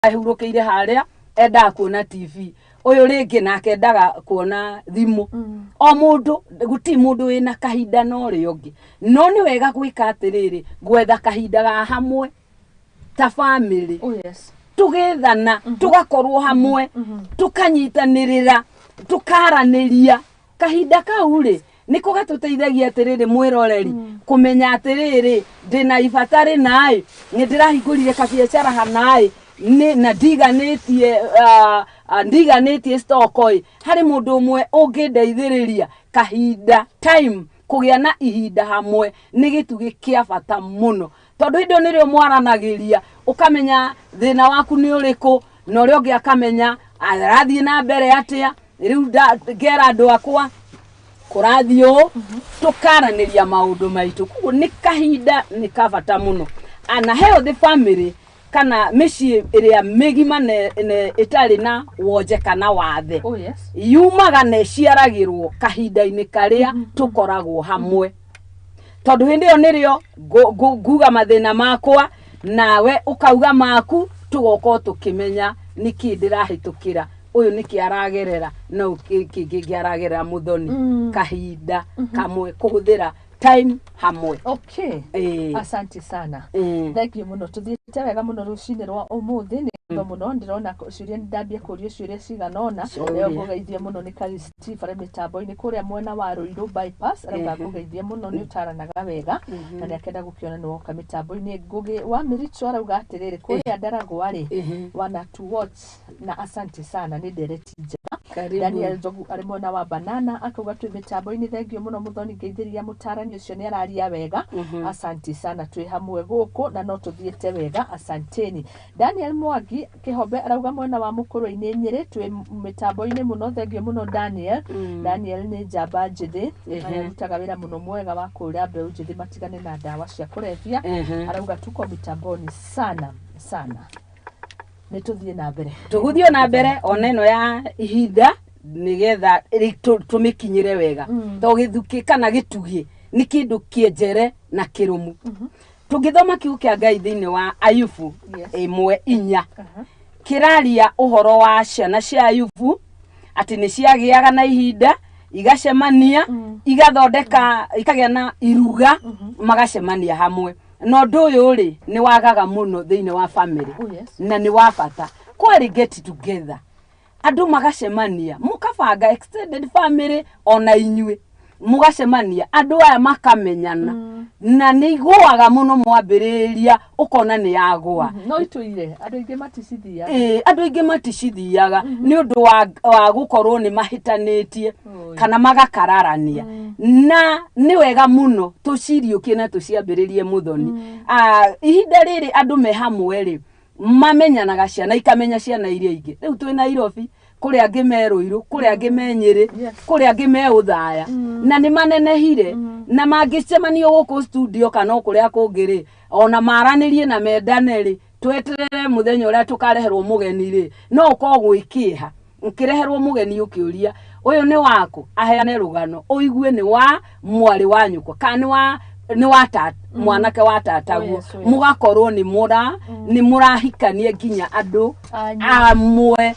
Ehurũkĩire harĩa endaga kuona TV, ũyũ rĩngĩ nake endaga kuona thimũ. O mũndũ, gũtirĩ mũndũ wĩna kahinda na ũrĩa ũngĩ. No nĩ wega gwĩka atĩrĩrĩ, gwetha kahinda ga hamwe ta bamĩrĩ. Oh yes. Tũgethana, tũgakorwo hamwe, tũkanyitanĩrĩra, tũkaranĩria. Kahinda kau rĩ, nĩko gatũteithagia atĩrĩrĩ, mwĩroreri, kũmenya atĩrĩrĩ, ndĩna ibata rĩna ĩ, nĩ ndĩrahingũrire kabiacara hana ĩ, nĩ na ndiganĩtie ndiganĩtie stock ĩ, harĩ mũndũ ũmwe ũngĩndeithĩrĩria. Kahinda, time, kũgĩa na ihinda hamwe nĩ gĩtugĩ kĩa bata mũno, tondũ hĩndĩ ĩyo nĩrĩo mwaranagĩria, ũkamenya thĩna waku nĩ ũrĩkũ na ũrĩa ũngĩ akamenya arathiĩ na mbere atĩa. Rĩu ngera andũ akwa kũrathiĩ ũũ, tũkaranĩria maũndũ maitũ. Koguo nĩ kahinda nĩ ka bata mũno. Na healthy family kana mĩciĩ ĩrĩa mĩgima ĩtarĩ na wonje kana wathe Oh yes. yumaga na ĩciaragĩrwo kahinda-inĩ karĩa tũkoragwo hamwe, tondũ hĩndĩ ĩyo nĩrĩo nguga mathĩna makwa, nawe ũkauga maku, tũgoka o tũkĩmenya nĩkĩ ndĩrahĩtũkĩra, ũyũ nĩkĩ aragerera, na ũyũ kĩngĩ aragerera. Mũthoni, kahinda kamwe, kũhũthĩra time hamwe. Okay. Asante sana. Thank you mũno. Tũthiĩte wega mũno rũcinĩ rwa ũmũthĩ, nĩ ngatho mũno. Ndĩrona ciũria, nĩ ndambia kũrio ciũria cigana ũna. Ciũria. Nayo ngũgeithie mũno nĩ Karisti bare mĩtambo-inĩ kũrĩa mwena wa Ruiru Bypass. Arauga ngũgeithie mũno, nĩ ũtaranaga wega na nĩ akenda gũkĩona nĩ woka mĩtambo-inĩ. Ngũgĩ wa Mĩricho arauga atĩrĩrĩ, kũrĩa Ndaragwa rĩ, wana to watch na asante sana, nĩ ndereti njega. Karibu. Daniel Njogu arĩ mwena wa Banana akauga twĩ mĩtambo-inĩ, thengiũ mũno mũthoni, ngeithĩria mũtarani ũcio, nĩ araria wega, asante sana, twĩ hamwe gũkũ na no tũthiĩte wega, asanteni. Daniel Mwangi Kĩhombe arauga mwena wa Mũkũrwe-inĩ Nyĩrĩ, twĩ mĩtambo-inĩ mũno, thengiũ mũno Daniel. Daniel nĩ njamba njĩthĩ na arutaga wĩra mũno mwega wa kũra mbeũ njĩthĩ matigane na ndawa cia kũrebia. Arauga tuko mitamboni sana sana, nĩ tũthiĩ na mbere. Tũgũthiĩ na mbere ona ĩno ya ihinda nĩgetha tũmĩkinyĩre wega, to gĩthukĩ kana gĩtugĩ nĩ kĩndũ kĩenjere na kĩrũmu. Tũngĩthoma kiugo kĩa Ngai thĩinĩ wa Ayubu 1:4, kĩraria ũhoro wa ciana cia Ayubu atĩ nĩ ciagĩaga na ihinda, igacemania, igathondeka, ikagĩa na iruga, magacemania hamwe. Na ũndũ ũyũ rĩ, nĩ wagaga mũno thĩinĩ wa family. Oh yes. Na nĩ wa bata kwarĩ get together, andũ magacemania, mũkabanga extended family, ona inyuĩ mũgacemania, andũ aya makamenyana, na nĩ igũaga mũno, mwambĩrĩria ũkona nĩ yagũa. No itũire andũ aingĩ maticithiaga. Ĩĩ, andũ aingĩ maticithiaga nĩ ũndũ wa gũkorwo nĩ mahĩtanĩtie Oi. kana magakararania. Na nĩ wega mũno tũciriũkie na tũciambĩrĩrie. Mũthoni, ihinda rĩrĩ andũ me hamwe rĩ, mamenyanaga, ciana ikamenya ciana iria ingĩ. Rĩu twĩ Nairobi, kũrĩ angĩ me Rũirũ, kũrĩ angĩ me Nyĩrĩ, kũrĩ angĩ me Ũthaya, na nĩ manenehire, na mangĩcemanio gũkũ studio kana o kũrĩa kũngĩ rĩ, ona maranĩrie na mendane rĩ, tweterere mũthenya ũrĩa tũkareherwo mũgeni rĩ, no ũkorwo gwĩ kĩeha ũkĩreherwo mũgeni ũkĩũria ũyũ nĩ waku, aheane rũgano ũigue nĩ wa mwarĩ wa nyũkwa kana nĩ wa mwanake wa tataguo. Oh yes, oh yes. Mũgakorwo nĩ mũrahikania nginya andũ Anyu. amwe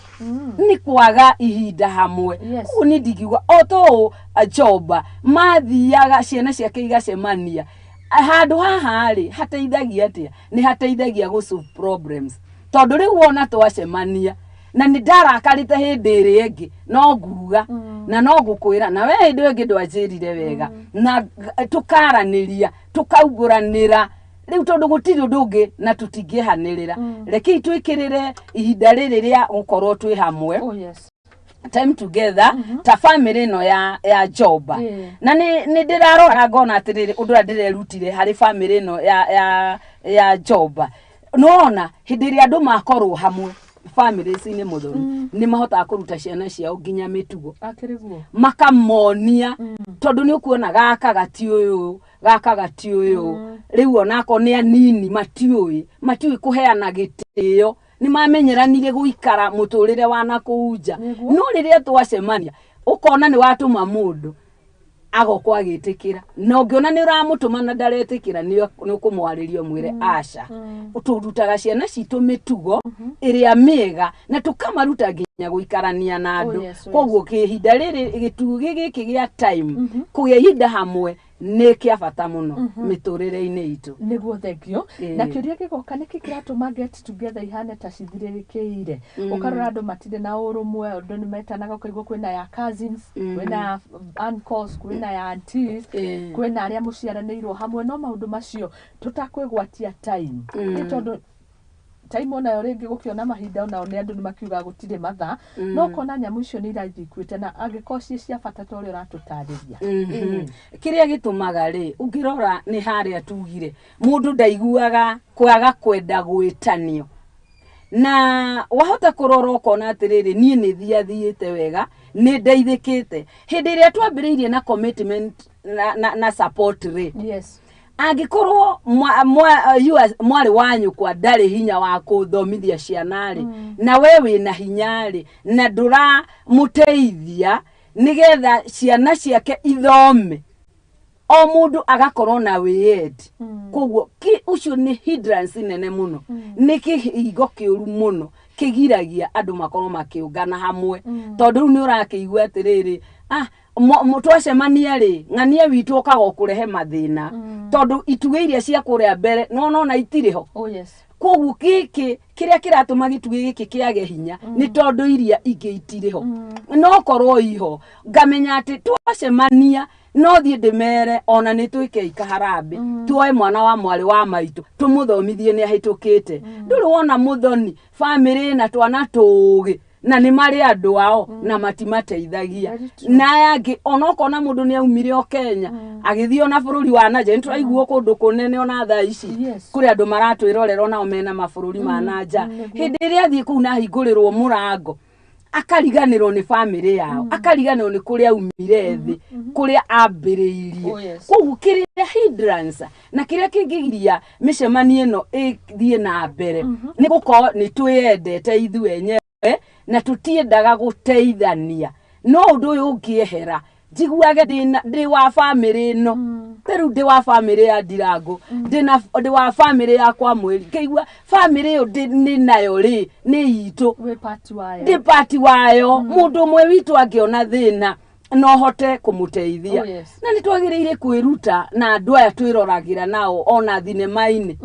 nĩ kwaga ihinda hamwe. Koguo niĩ ndingiuga o to ũũ Joba mathiaga, ciana ciake igacemania handũ haha rĩ, hateithagia atĩa? Nĩ hateithagia gũ solve problems, tondũ rĩu wona twacemania na nĩ ndarakarĩte hĩndĩ ĩrĩa ĩngĩ, no nguga na no ngũkwĩra na we hĩndĩ ĩyo ĩngĩ ndwanjĩrire wega, na tũkaranĩria, tũkaumbũranĩra rĩu, tondũ gũtirĩ ũndũ ũngĩ na tũtingĩhanĩrĩra. Rekei twĩkĩrĩre ihinda rĩrĩ rĩa gũkorwo twĩ hamwe, Oh yes. time together ta family ĩno ya Joba. Na nĩ ndĩrarora ngona atĩrĩrĩ, ũndũ ũrĩa ndĩrerutire harĩ family ĩno ya Joba, nona hĩndĩ ĩrĩa andũ makorwo hamwe families-inĩ, mũthoni, nĩ mahotaga kũruta ciana ciao nginya mĩtugo. Akĩrĩ guo. Makamonia, tondũ nĩ ũkuona gaka gati ũyũ, gaka gati ũyũ. Rĩu onako nĩ anini, matiũĩ kũheana gĩtĩo, nĩ mamenyeranire gũikara mũtũrĩre wa na kũu nja. Nĩguo. No rĩrĩa twacemania, ũkona nĩ watũma mũndũ. Agoka agĩtĩkĩra, na ũngĩona nĩ ũramũtũma na ndaretĩkĩra, nĩ ũkũmwarĩria ũmwĩre aca. Tũrutaga ciana citũ mĩtugo ĩrĩa mĩega na tũkamaruta nginya gũikarania na Oh, andũ. yes. Koguo kĩhinda rĩrĩ, gĩtugĩ gĩkĩ gĩa time, kũgĩa ihinda hamwe nĩ kĩa bata mũno mĩtũrĩre-inĩ itũ. Nĩguo, thengio. Na kĩũria gĩgoka, nĩkĩ kĩratũma get together ihane ta cithirĩrĩkĩire? Ũkarora andũ matirĩ na ũrũmwe, andũ nĩ metanaga, ũkaigua kwĩna ya cousins, kwĩna ya uncles, kwĩna ya aunties, kwĩna arĩa mũciaranĩirwo hamwe, no maũndũ macio tũtakwĩgwatia time, nĩ tondũ time onayo rĩngĩ gũkĩona mahinda onao nĩ andũ nĩ makiugaga gũtirĩ mathaa, no ũkona nyamũ icio nĩ irathiĩ ikuĩte na angĩkorwo ciĩ cia bata ta ũrĩa ũratũtarĩria. Kĩrĩa gĩtũmaga rĩ, ũngĩrora nĩ harĩa tugire mũndũ ndaiguaga kwaga kwenda gwĩtanio, na wahota kũrora ũkona atĩrĩrĩ, niĩ nĩ thiathiĩte wega, nĩ ndeithĩkĩte hĩndĩ ĩrĩa twambĩrĩirie na commitment na support rĩ. Angĩkorwo mwarĩ wa nyũkwa ndarĩ hinya wa kũthomithia ciana rĩ, na we wĩna hinya rĩ, na ndũramũteithia nĩgetha ciana ciake ithome, o mũndũ agakorwo na wĩyendi. Koguo ũcio nĩ hindrance nene mũno, nĩ kĩhingo kĩũru mũno kĩgiragia andũ makorwo makĩũngana hamwe, tondũ rĩu nĩ ũrakĩigua atĩrĩrĩ, ah, twacemania rĩ, ng'ania witũ ũkaga kũrehe mathĩna, tondũ itugĩ iria cia kũrĩa mbere no nona itirĩ ho. Koguo gĩkĩ kĩrĩa kĩratũma gĩtugĩ gĩkĩ kĩage hinya nĩ tondũ iria ingĩ itirĩ ho. No korwo iho, ngamenya atĩ twacemania no thiĩ ndĩmere ona nĩ twĩkei kaharambĩ, tuoe mwana wa mwarĩ wa maitũ tũmũthomithie nĩ ahĩtũkĩte. Ndũrĩ wona mũthoni bamĩrĩ na twana tũũgĩ na nĩ marĩ andũ ao na matimateithagia? Very true. Na aya angĩ ona ũkona mũndũ nĩ aumire o Kenya agĩthiĩ ona bũrũri wa nanja, nĩ tũraiguo kũndũ kũnene ona thaa ici kũrĩ andũ maratwĩrorera onao mena mabũrũri ma nanja. Hĩndĩ ĩrĩa athiĩ kũu na ahingũrĩrwo mũrango, akariganĩrwo nĩ bamĩrĩ yao, akariganĩrwo nĩ kũrĩa aumire thĩ, kũrĩa ambĩrĩirie. Koguo kĩrĩa hindrance na kĩrĩa kĩngĩgiria mĩcemanio ĩno ĩthiĩ na mbere nĩ gũkorwo nĩ twĩyendete ithuĩ enyewe na tũtiendaga gũteithania. No ũndũ ũyũ ũngĩehera, njiguage ndĩ wa bamĩrĩ ĩno, ta rĩu ndĩ wa bamĩrĩ ya Ndirango, ndĩ wa bamĩrĩ ya kwa mweri, ngaigua bamĩrĩ ĩyo nĩ nayo rĩ, nĩ itũ. Wĩ part wayo. Ndĩ part wayo. Mũndũ ũmwe witũ angĩona thĩna no hote kũmũteithia. Na nĩ twagĩrĩire kwĩruta na andũ aya twĩroragĩra nao ona thinema-inĩ.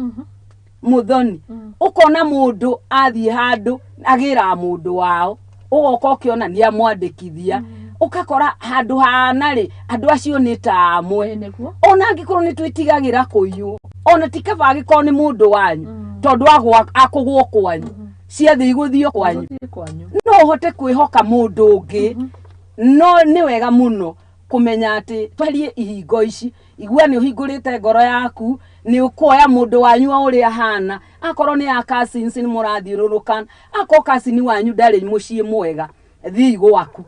Mũthoni, ũkona mũndũ athiĩ handũ agĩraga mũndũ wao, ũgoka ũkĩona nĩ amwandĩkithia, ũgakora handũ hana rĩ, andũ acio nĩ ta amwe. Ĩ, nĩguo. Ona angĩkorwo nĩ twĩtigagĩra kũiywo, ona ti kaba angĩkorwo nĩ mũndũ wanyu, tondũ agwa akũgwo kwanyu, ciathiĩ igũthio kwanyu. Gũthiĩ kwanyu. No ũhote kwĩhoka mũndũ ũngĩ, no nĩ wega mũno kũmenya atĩ tweherie ihingo ici. Igua nĩ ũhingũrĩte ngoro yaku, nĩ ũkuoya mũndũ wanyu o ũrĩa ahana, akorwo nĩ ya cousins nĩ mũrathiũrũrũka, akorwo cousin wanyu ndarĩ mũciĩ mwega, thiĩ gwaku,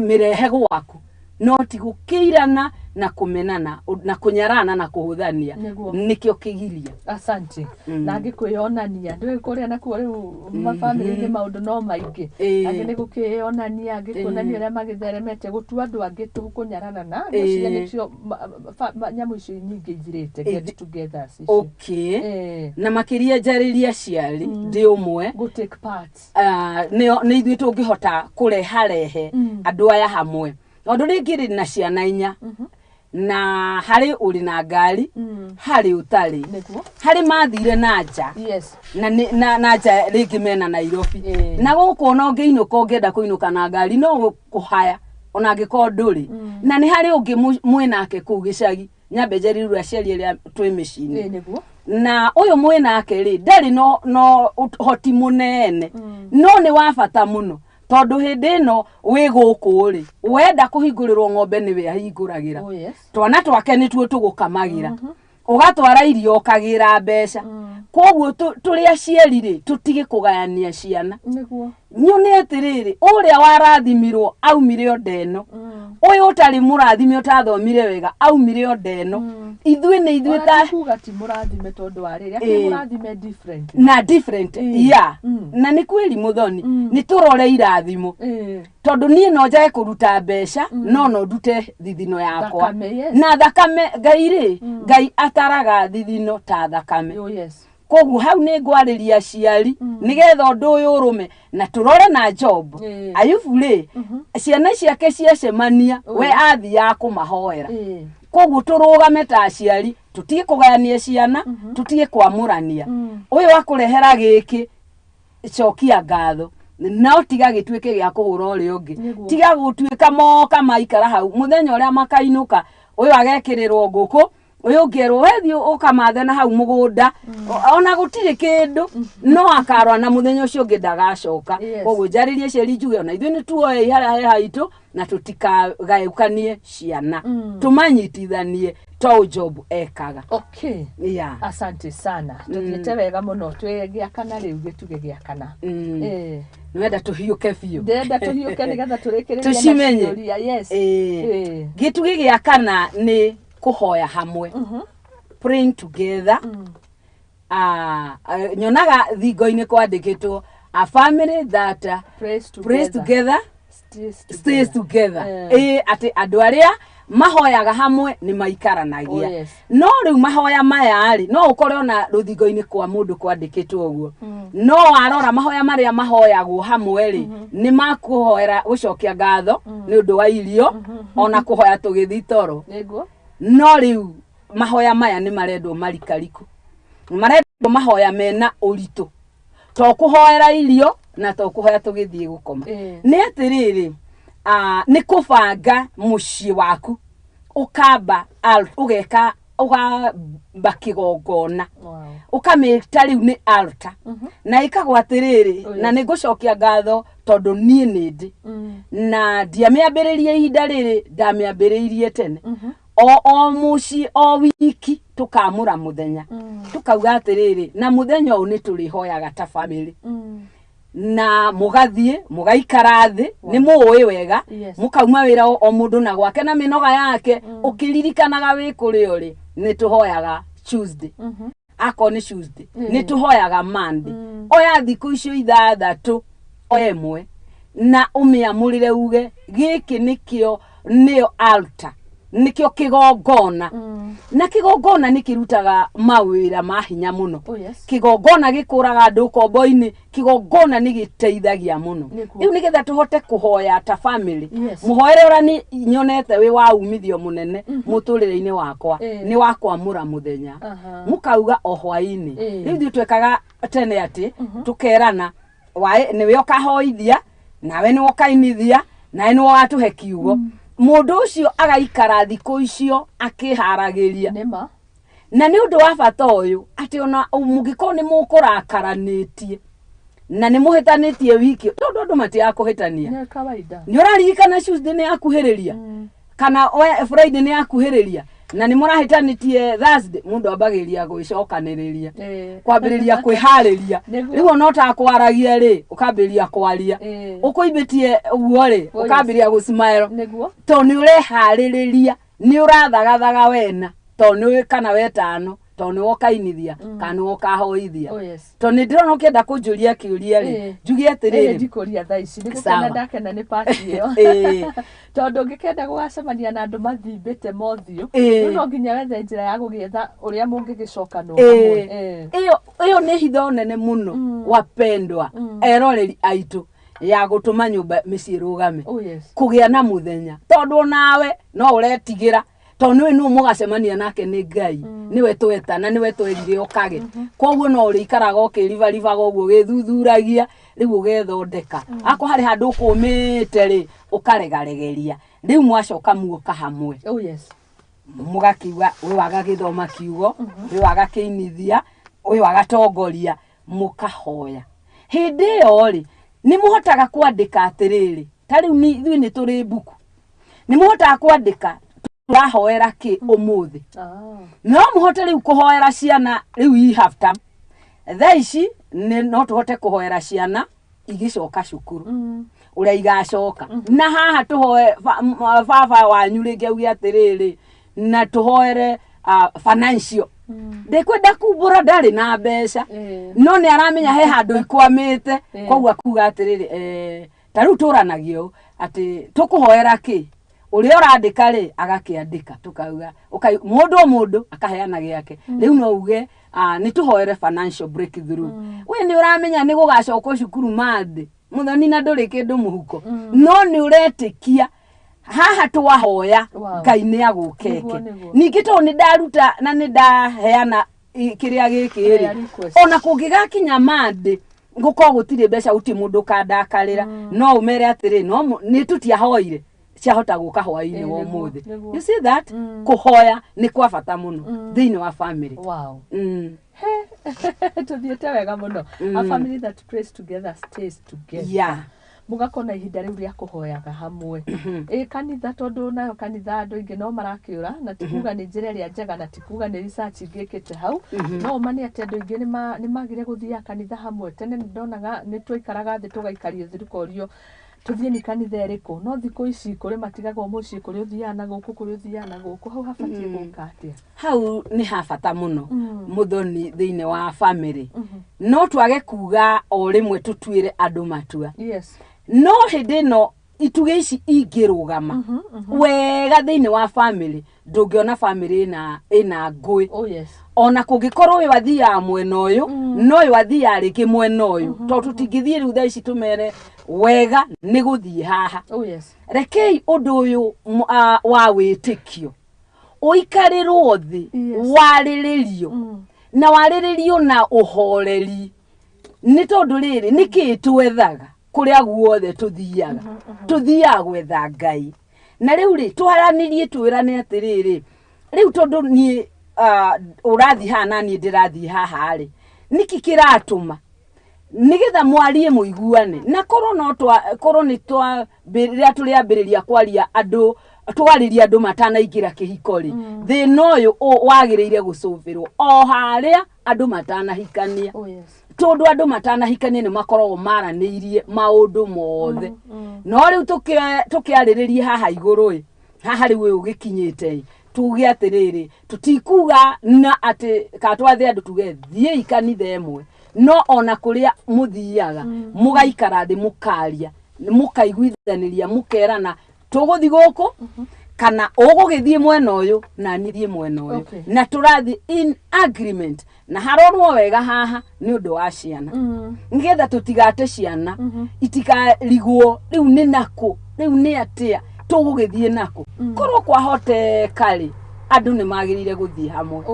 mĩrehe gwaku, no ti gũkĩirana na kũmenana na kũnyarana na kũhũthania. Nĩkĩo kĩgiria. Asante. Na angĩ kwĩyonania, ndũĩ kũrĩa nakuo rĩu mabamĩrĩ-inĩ maũndũ no maingĩ. Angĩ nĩ gũkĩyonania, angĩ kuonania ũrĩa magĩtheremete, gũtua andũ angĩ tũ kũnyararana. Ngwĩciria nĩcio nyamũ icio nyingĩ ithirĩte, get togethers icio. Na makĩria njarĩria aciari, ndĩ ũmwe. Go take part. Ah, nĩ ithuĩ tũngĩhota kũreharehe andũ aya hamwe, tondũ rĩngĩ rĩ na ciana inya, na harĩ ũrĩ na ngari, harĩ ũtarĩ, harĩ mathire na nja, na nja rĩngĩ mena Nairobi, na gũkũ ona ũngĩinũka, ũngĩenda kũinũka na ngari no kũhaya ona angĩkorwo ndũrĩ. Na nĩ harĩ ũngĩ mwĩnake kũu gĩcagi. Nyambe njarĩrĩrie aciari arĩa twĩ mĩciĩ-inĩ. Na ũyũ mwĩnake rĩ, ndarĩ no ũhoti mũnene, no nĩ wa bata mũno, tondũ hĩndĩ ĩno wĩ gũkũ rĩ, wenda kũhingũrĩrwo ng'ombe nĩwe ahingũragĩra. Twana twake nĩtuo tũgũkamagĩra, ũgatwara irio, ũkagĩra mbeca. Koguo tũrĩ aciari rĩ, tũtige kũgayania ciana. Nyone atĩrĩrĩ, ũrĩa warathimirwo aumire o ndeno. Ũyũ ũtarĩ mũrathime ũtathomire wega aumire o ndeno. Ithuĩ nĩ ithuĩ Ona ta ti kuga ti mũrathime tondũ wa rĩrĩ, Ĩĩ. akĩ mũrathime different. Na different. Ĩĩ. Yeah. Na nĩ kwĩri mũthoni nĩ tũrore irathimo, tondũ niĩ no njage kũruta mbeca, no ndute thithino yakwa. Thakame, yes. Na thakame. Ngai rĩ, Ngai ataraga thithino ta thakame. Oh yes. Koguo hau nĩ ngwarĩria aciari nĩgetha ũndũ ũyũ ũrũme na tũrore na Job. Ayubu rĩ, ciana ciake ciacemania, we athiaga kũmahoera. Koguo tũrũgame ta aciari, tũtige kũgayania ciana, tũtige kwamũrania. Ũyũ akũrehera gĩkĩ, cokia ngatho, no tiga gĩtuĩke gĩa kũhũra ũrĩa ũngĩ. Tiga gũtuĩka moka maikara hau, mũthenya ũrĩa makainũka, ũyũ agekĩrĩrwo ngũkũ, ũyũ ũngĩ erwo wethiĩ ũkamathe na hau mũgũnda, ona gũtirĩ kĩndũ, no akarwa na mũthenya ũcio ũngĩ ndagacoka. Koguo njarĩrie ciari njuge ona ithuĩ nĩ tuoei harĩa he haitũ na tũtikagayũkanie ciana, tũmanyitithanie to Job ekaga. Yeah. Asante sana, tũthiĩte wega mũno. Twĩ gĩa kana rĩu, gĩtugĩ gĩa kana. Nĩwenda tũhiũke biũ. Ndĩrenda tũhiũke nĩgetha tũrĩkĩrĩrie na Tũcimenye. ciũria, yes. Gĩtugĩ gĩa kana nĩ kũhoya hamwe, praying together. Nyonaga thingo-inĩ kwandĩkĩtwo, "A family that prays together, prays together stays together." Stays together. Ĩĩ, atĩ andũ arĩa mahoyaga hamwe nĩ maikaranagia. No rĩu mahoya maya rĩ, no ũkore ona rũthingo-inĩ kwa mũndũ kwandĩkĩtwo ũguo, no warora mahoya marĩa mahoyagwo hamwe rĩ, nĩ makũhoera gũcokia ngatho nĩ ũndũ wa irio, ona kũhoya tũgĩthiĩ toro. No rĩu mahoya maya nĩ marendwo marikariku, marendwo mahoya mena ũritũ, to kũhoera irio na to kũhoya tũgĩthiĩ gũkoma. Nĩ atĩrĩrĩ, nĩ kũbanga mũciĩ waku, ũkamba ũgeka, ũgamba kĩgongona. Ũkamĩta rĩu nĩ altar, na ĩkagwo atĩrĩrĩ, na nĩ ngũcokia ngatho tondũ niĩ nĩ ndĩ na ndiamĩambĩrĩria ihinda rĩrĩ, ndamĩambĩrĩirie tene. O mũciĩ o wiki tũkamũra mũthenya, tũkauga atĩrĩrĩ, na mũthenya ũyũ nĩ tũrĩhoyaga ta family, na mũgathiĩ mũgaikara thĩ, nĩ mũũĩ wega. Mũkauma wĩra o mũndũ na gwake na mĩnoga yake, ũkĩririkanaga wĩ kũrĩa ũrĩ, nĩ tũhoyaga Tuesday, akorwo nĩ Tuesday, nĩ tũhoyaga Monday. Oya thikũ icio 6 o ĩmwe na ũmĩamũrĩre, uge gĩkĩ nĩkĩo nĩyo altar, nĩkĩo kĩgongona, na kĩgongona nĩ kĩrutaga mawĩra ma hinya mũno. Kĩgongona gĩkũraga andũ ũkombo-inĩ, kĩgongona nĩ gĩteithagia mũno. Rĩu nĩgetha tũhote kũhoya ta family, mũhoere ũrĩa nĩ nyonete wĩ wa umithio mũnene mũtũrĩre-inĩ wakwa nĩ wa kwamũra mũthenya, mũkauga o hwaĩ-inĩ. Rĩu ithuĩ twekaga tene atĩ tũkerana, waĩ nĩwe ũkahoithia, nawe nĩwe ũkainithia, nawe nĩwe ũgatũhe kiugo. Mũndũ ũcio agaikara thikũ icio akĩharagĩria. Na nĩ ũndũ wa bata ũyũ atĩ ona mũngĩkorwo nĩ mũkũrakaranĩtie na nĩ mũhĩtanĩtie wiki, tondũ andũ matiaga kũhĩtania. Nĩ kawaida. Nĩ ũraririkana Tuesday nĩ yakuhĩrĩria, kana Friday nĩ yakuhĩrĩria, na nĩ mũrahĩtanĩtie Thursday, mũndũ ambagĩrĩria gwĩcokanĩrĩria, kwambĩrĩria kwĩharĩria. Rĩu ona ũtakwaragia rĩ, ũkambĩrĩria kwaria. Ũkũimbĩtie ũguo rĩ, ũkambĩrĩria gũcimaero, tondũ nĩ ũreharĩrĩria, nĩ ũrathagathaga wena, tondũ nĩ ũĩ kana wetano, tondũ nĩwe ũkainithia kana nĩwe ũkahoithia. Tondũ nĩ ndĩrona ũkĩenda kũnjũria kĩũria rĩ, njuge atĩrĩrĩ. Ndikũria thaa ici, nĩ Sawa. gũkena ndakena nĩ pati ĩyo, tondũ ũngĩkenda gũgacemania na andũ mathimbĩte mothiũ, rĩu no nginya wethe njĩra ya gũgĩetha ũrĩa mũngĩgĩcokanwo hamwe. Ĩyo nĩ hitho nene mũno, wapendwa eroreri aitũ, ya gũtũma nyũmba mĩciĩ ĩrũgame. Kũgĩa na mũthenya, tondũ onawe no ũretigĩra, tondũ nĩwe nũ mũgacemania nake nĩ Ngai, nĩwe tweta na nĩwe twerire ũkage. Koguo no ũrĩikaraga ũkĩribaribaga ũguo ũgĩthuthuragia, rĩu ũgethondeka, akorwo harĩ handũ ũkũmĩte rĩ, ũkaregaregeria. Rĩu mwacoka muoka hamwe, mũgakiuga, ũyũ agagĩthoma kiugo, ũyũ agakĩinithia, ũyũ agatongoria, mũkahoya. Hĩndĩ ĩyo rĩ, nĩ mũhotaga kwandĩka atĩrĩrĩ, ta rĩu ithuĩ nĩ tũrĩ mbuku, nĩ mũhotaga kwandĩka tũrahoera kĩ ũmũthĩ. No mũhote rĩu kũhoera ciana rĩu i half term thaa ici, no tũhote kũhoera ciana. Igĩcoka cukuru ũrĩa igacoka na haha tũhoe baba wanyu rĩngĩ auge atĩrĩrĩ, na tũhoere financial. Ndĩkwenda kumbũra ndarĩ na mbeca, no nĩ aramenya he handũ ikwamĩte. Koguo akuga atĩrĩrĩ, ta rĩu tũranagia ũũ atĩ tũkũhoera kĩ, ũrĩa ũrandĩka rĩ agakĩandĩka, tũkauga mũndũ o mũndũ akaheana gĩake. Rĩu no uge nĩ tũhoere financial breakthrough. We nĩ ũramenya nĩ gũgacokwo cukuru mandĩ mũthoni na ndũrĩ kĩndũ mũhuko, no nĩ ũretĩkia haha twahoya Ngai nĩ agũkeke. Ningĩ tondũ nĩ ndaruta na nĩ ndaheana kĩrĩa gĩkĩ rĩ, Prayer request. Ona kũngĩgakinya mandĩ gũkorwo gũtirĩ mbeca, gũtirĩ mũndũ ũkandakarĩra, no ũmere atĩrĩ, no nĩ tũtiahoire ciahota gũka hwaĩ-inĩ wa ũmũthĩ. You see that kũhoya nĩ kwa bata mũno thĩinĩ wa family. Tuthiĩte wega mũno. A family that prays together stays together. Mũgakorwo na ihinda rĩu rĩa kũhoyaga hamwe ĩ kanitha, tondũ nayo kanitha andũ aingĩ no marakĩũra, na ti kuga nĩ njĩra ĩrĩa njega, na ti kuga nĩ research ingĩkĩte hau, no ũma nĩ atĩ andũ aingĩ nĩ magire gũthiaga kanitha hamwe. Tene nĩ ndonaga nĩ twaikaraga thĩ, tũgaikario thĩ, tũkorio tũthiĩ nĩ kanitha ĩrĩkũ, no thikũ ici kũrĩ matigagwo mũciĩ, kũrĩ ũthiaga na gũkũ, kũrĩ ũthiaga na gũkũ. Hau habatiĩ gũka atĩa? Hau nĩ ha bata mũno mũthoni thĩinĩ wa family. No twage kuga o rĩmwe tũtuĩre andũ matua, no hĩndĩ ĩno itugĩ ici ingĩrũgama wega thĩinĩ wa family, ndũngĩona family ĩna ngũĩ. Ona kũngĩkorwo ũyũ athiaga mwena ũyũ, no ũyũ athiaga rĩngĩ mwena ũyũ, tondũ tũtingĩthiĩ rĩu thaa ici tũmere wega nĩ gũthiĩ haha. Rekei ũndũ ũyũ wa wĩtĩkio ũikarĩrwo thĩ, warĩrĩrio na warĩrĩrio na ũhoreri, nĩ tondũ rĩrĩ nĩkĩĩ twethaga kũrĩa guothe tũthiaga? Tũthiaga gwetha Ngai. Na rĩu rĩ twaranĩrie, twĩrane atĩrĩrĩ, rĩu tondũ niĩ ũrathiĩ haha na niĩ ndĩrathiĩ haha rĩ, nĩkĩ kĩratũma nĩgetha mwarie mũiguane? Na korwo no twa korwo nĩ twa rĩrĩa tũrĩambĩrĩria kwaria andũ, twarĩria andũ matanaingĩra kĩhiko rĩ, thĩna ũyũ wagĩrĩire gũcũbĩrwo o harĩa andũ matanahikania, tondũ andũ matanahikania nĩ makoragwo maranĩirie maũndũ mothe. No rĩu tũkĩarĩrĩrie haha igũrũ ĩ, haha rĩu ũyũ ũgĩkinyĩte ĩ, tuge atĩrĩrĩ, tũtikuga na atĩ ka twathe andũ tuge thiĩi kanitha ĩmwe, no ona kũrĩa mũthiaga mũgaikara thĩ, mũkaria, mũkaiguithanĩria, mũkerana tũgũthi gũkũ kana ũgũgĩthiĩ mwena ũyũ na niĩ thiĩ mwena ũyũ, na tũrathiĩ in agreement na harorwo wega haha nĩ ũndũ wa ciana, nĩgetha tũtigate ciana itikarigwo rĩu nĩ nakũ, rĩu nĩ atĩa tũgũgĩthiĩ nakũ. Korwo kwahoteka rĩ, andũ nĩ magĩrĩire gũthiĩ hamwe.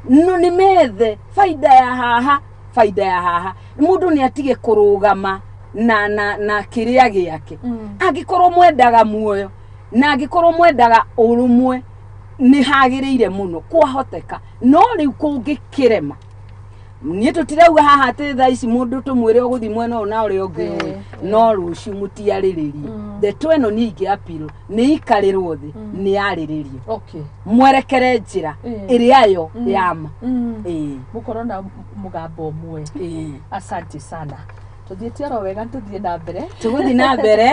No nĩ methe baida ya haha, baida ya haha. Mũndũ nĩ atige kũrũgama na kĩrĩa gĩake. Angĩkorwo mwendaga muoyo na angĩkorwo mwendaga ũrũmwe, nĩ hagĩrĩire mũno kwahoteka. No rĩu kũngĩkĩrema, niĩ tũtirauga haha atĩ thaa ici mũndũ tũmwĩre ũgũthiĩ mwena ũyũ na ũrĩa ũngĩ ũĩ, no rũciũ mũtiarĩrĩrie. Ndeto ĩno niĩ ingĩ appeal nĩ ikarĩrwo thĩ, nĩ yarĩrĩrio, mwerekere njĩra ĩrĩa yo yama. Ĩĩ. Mũkorwo na mũgambo ũmwe. Asante sana, tũthiĩte oro wega, tũthiĩ na mbere. Tũgũthiĩ na mbere.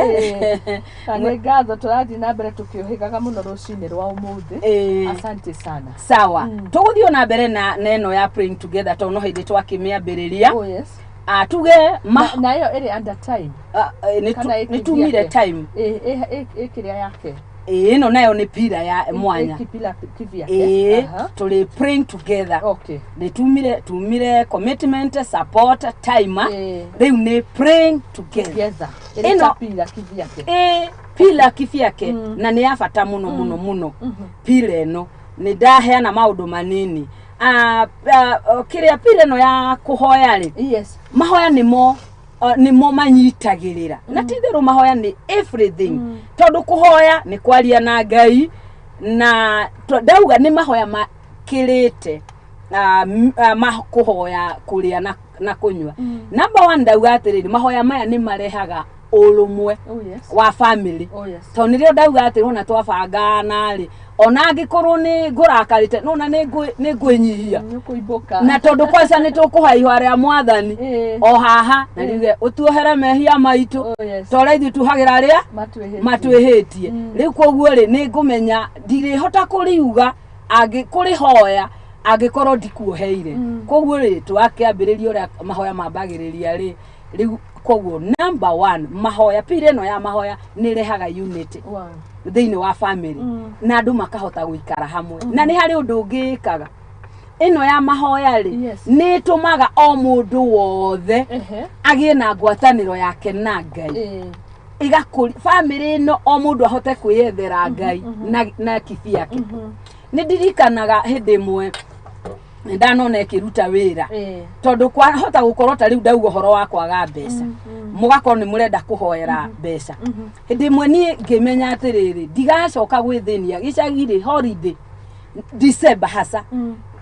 Na nĩ ngatho, tũrathiĩ na mbere tũkĩũhĩgaga mũno rũcinĩ rwa ũmũthĩ. Asante sana. Sawa. Tũgũthiĩ ona mbere na ĩno ya praying together, tondũ no hĩndĩ twakĩmĩambĩrĩria. Tuge ma, Na ĩyo ĩrĩ under time? Nĩ Kana nĩ tumire ĩkĩvyake? time. Ĩ kĩrĩa yake? Ĩĩ, ĩno nayo nĩ pillar ya mwanya. Ĩ pillar kivyake. Ĩĩ, tũrĩ praying together. Nĩ tumire commitment, support, time. Rĩu nĩ praying together. Together ĩrĩ ta pillar kivyake. Ĩĩ, pillar kivyake, na nĩ ya bata mũno mũno mũno. Pillar ĩno nĩ ndaheana maũndũ manini. Kĩrĩa pillar ĩno ya kũhoya rĩ, mahoya nĩmo manyitagĩrĩra, na ti itherũ mahoya nĩ everything, tondũ kũhoya nĩ kwaria na Ngai, na ndauga nĩ mahoya makĩrĩte ma kũhoya kũrĩa na kũnyua. Number one, ndauga atĩrĩrĩ, mahoya maya nĩ marehaga ũrũmwe wa family, tondũ nĩrĩo ndauga atĩ wona twabangana rĩ, Ona angĩkorwo nĩ ngũrakarĩte nona nĩ ngwĩnyihia. Nĩ ũkũimbũka. Na tondũ kwanza nĩ tũkũhaihwa rĩa mwathani o haha na riuge ũtuohere mehia maitũ. Oh, yes. Tondũ ithuĩ tuhagĩra arĩa Matwĩhĩtie. matwĩhĩtie. Rĩu koguo rĩ nĩ ngũmenya ndirĩhota kũriuga kũrĩhoya angĩkorwo ndikuoheire. Koguo rĩ twakĩambĩrĩria ũrĩa mahoya mambagĩrĩria rĩ rĩu koguo number 1 mahoya pira ĩno ya mahoya nĩ ĩrehaga unity. Wow. Thĩinĩ wa family na andũ makahota gũikara hamwe. Na nĩ harĩ ũndũ ũngĩ ĩkaga ĩno ya mahoya rĩ Yes. nĩ ĩtũmaga o mũndũ wothe Ehe. agĩe na ngwatanĩro yake na Ngai. Ĩgakũria family ĩno o mũndũ ahote kwĩyethera Ngai na kibi yake. Nĩ ndirikanaga hĩndĩ ĩmwe ndanona ĩkĩruta wĩra tondũ kwahota gũkorwo ta rĩu ndauga ũhoro wa kwaga mbeca mũgakorwo nĩ mũrenda kũhoera mbeca. Hĩndĩ ĩmwe niĩ ngĩmenya atĩrĩrĩ ndigacoka gwĩthĩnia gĩcagi rĩ holiday December hasa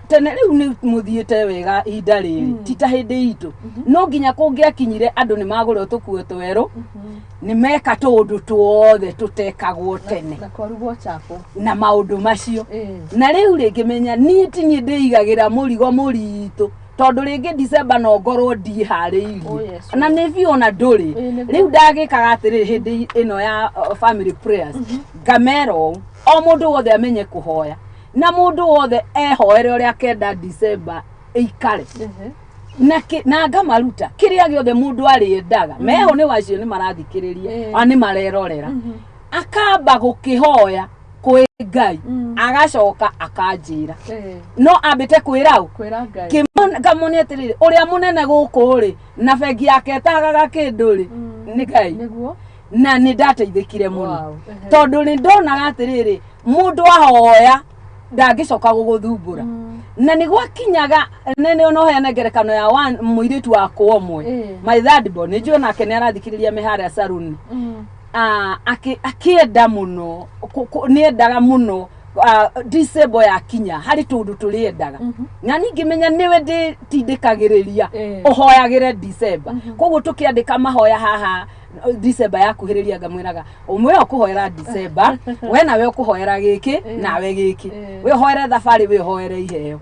tene rĩu nĩ mũthiĩte wega ihinda rĩrĩ ti ta hĩndĩ itũ no nginya kũngĩakinyire andũ nĩ magũrwo tũkuo twerũ nĩ meka tũũndũ tuothe tũtekagwo tene Na kwarugwo chapo. na maũndũ macio. Na rĩu rĩ ngĩmenya niĩ ti niĩ ndĩigagĩra mũrigo mũritũ tondũ rĩngĩ December no ngorwo ndiharĩirie. Oh, yes, na nĩ biũ ona ndũrĩ. Rĩu ndagĩkaga atĩrĩrĩ hĩndĩ ĩno ya family prayers ngamera ũũ o mũndũ wothe amenye kũhoya na mũndũ wothe ehoere ũrĩa akenda December ĩikare. Na ngamaruta kĩrĩa gĩothe mũndũ arĩendaga meho nĩ wacio nĩ marathikĩrĩria a nĩ marerorera akamba gũkĩhoya kwĩ Ngai agacoka akanjĩra no ambĩte kwĩra ũ Kwĩra Ngai. Ngamuonia atĩrĩrĩ ũrĩa mũnene gũkũ rĩ na bengi yake ĩtagaga kĩndũ rĩ nĩ Ngai. Nĩguo. Na nĩ ndateithĩkire mũno. Wow. Tondũ nĩ ndonaga atĩrĩrĩ mũndũ ahoya ndangĩcoka gũgũthumbũra. Na nĩ gwakinyaga nĩ no heane ngerekano ya mũirĩtu wakwa ũmwe my third born nĩ njũĩ nake nĩ arathikĩrĩria me harĩa saruni. Akĩenda mũno nĩ endaga mũno December yakinya harĩ tũndũ tũrĩendaga na niĩ ngĩmenya nĩwe ndĩtindĩkagĩrĩria ũhoyagĩre December. Koguo tũkĩandĩka mahoya haha December yakuhĩrĩria ngamwĩraga ũmwe ũkũhoera December we nawe ũkũhoera gĩkĩ nawe gĩkĩ we ũhoere thabarĩ we ũhoere iheo.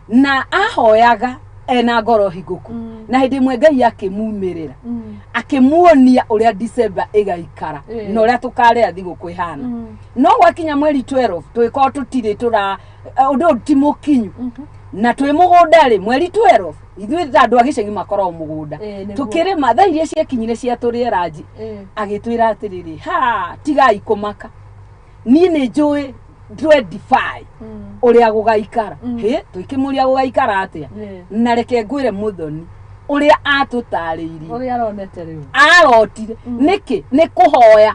Na ahoyaga ena ngoro hingũku na hĩndĩ ĩmwe Ngai akĩmumĩrĩra akĩmuonia ũrĩa December ĩgaikara na ũrĩa tũkarĩa thigũkũ ĩhana. No gwakinya mweri 12 tũgĩkorwo tũtirĩ tũra ũndũ ũyũ ti mũkinyu na twĩ mũgũnda rĩ mweri 12 ithuĩ ta andũ a gĩcagi makoragwo mũgũnda tũkĩrĩma thaa iria ciakinyire cia tũrĩe ranji agĩtwĩra atĩrĩrĩ ha tigai kũmaka niĩ nĩ njũĩ 25 ũrĩa gũgaikara. Hĩ tũikĩmũria gũgaikara atĩa na reke ngwĩre mũthoni ũrĩa atũtarĩirie ũrĩa aronete rĩu arotire nĩkĩ nĩ kũhoya.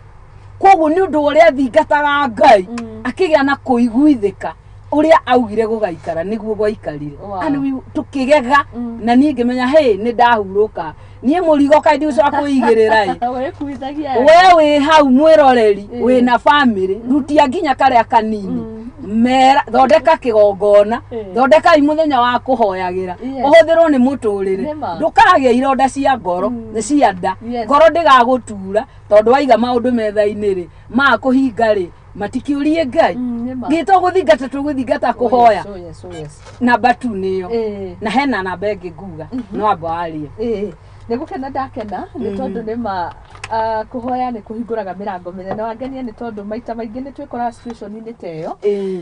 Koguo nĩ ũndũ ũrĩa thingataga Ngai akĩgĩa na kũiguithĩka ũrĩa augire gũgaikara nĩguo gwaikarire. And tũkĩgega na niĩ ngĩmenya hey nĩ ndahurũka niĩ mũrigo kaĩ ndigũcoka kũigĩrĩra ĩ. We wĩ hau mwĩroreri wĩna family rutia nginya karĩa kanini mera thondeka kĩgongona thondekai mũthenya wa kũhoyagĩra ũhũthĩrwo nĩ mũtũrĩre ndũkagĩa ironda cia ngoro cia nda ngoro ndĩgagũtura tondũ waiga maũndũ metha-inĩ rĩ ma kũhinga rĩ matikĩũrie Ngai gĩto gũthingata tũgũthingata kũhoya. Namba 2 nĩyo na hena namba ĩngĩ nguga no amba warie. Nĩ gũkena ndakena nĩ tondũ nĩ ma kũhoya nĩ kũhingũraga mĩrango mĩnene wangenia nĩ tondũ maita maingĩ nĩ twĩkoraga situation-inĩ ta ĩyo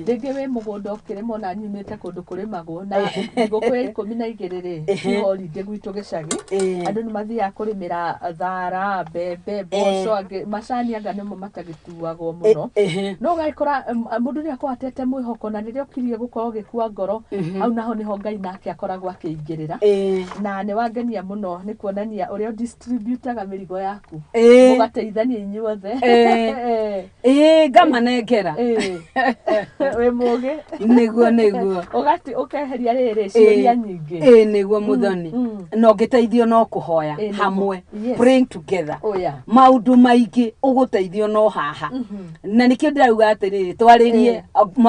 rĩngĩ wĩ mũgũnda ũkĩrĩmwo na nyumĩte kũndũ kũrĩmagwo na thigũkũ ya 12 rĩ ti holiday gwitũ gĩcagi andũ nĩ mathiaga kũrĩmĩra thara mbembe mboco angĩ macani anga nĩmo matagĩtuagwo mũno no ũgagĩkora mũndũ nĩ akorwo atete mwĩhoko na rĩrĩa ũkirie gũkorwo ũgĩkua ngoro hau naho nĩho Ngai nake akoragwo akĩingĩrĩra na nĩ wangenia mũno nĩ kuonania ũrĩa ũdistributaga mĩrigo yaku mũgateithania inyuothe ngamanengera wĩ mũgĩ nĩguo nĩguo ũgati ũkeheria rĩrĩ ciũria nyingĩ nĩguo mũthoni na ũngĩteithio no kũhoya hamwe praying together maũndũ maingĩ ũgũteithio no haha na nĩkĩo ndĩrauga atĩrĩrĩ twarĩrie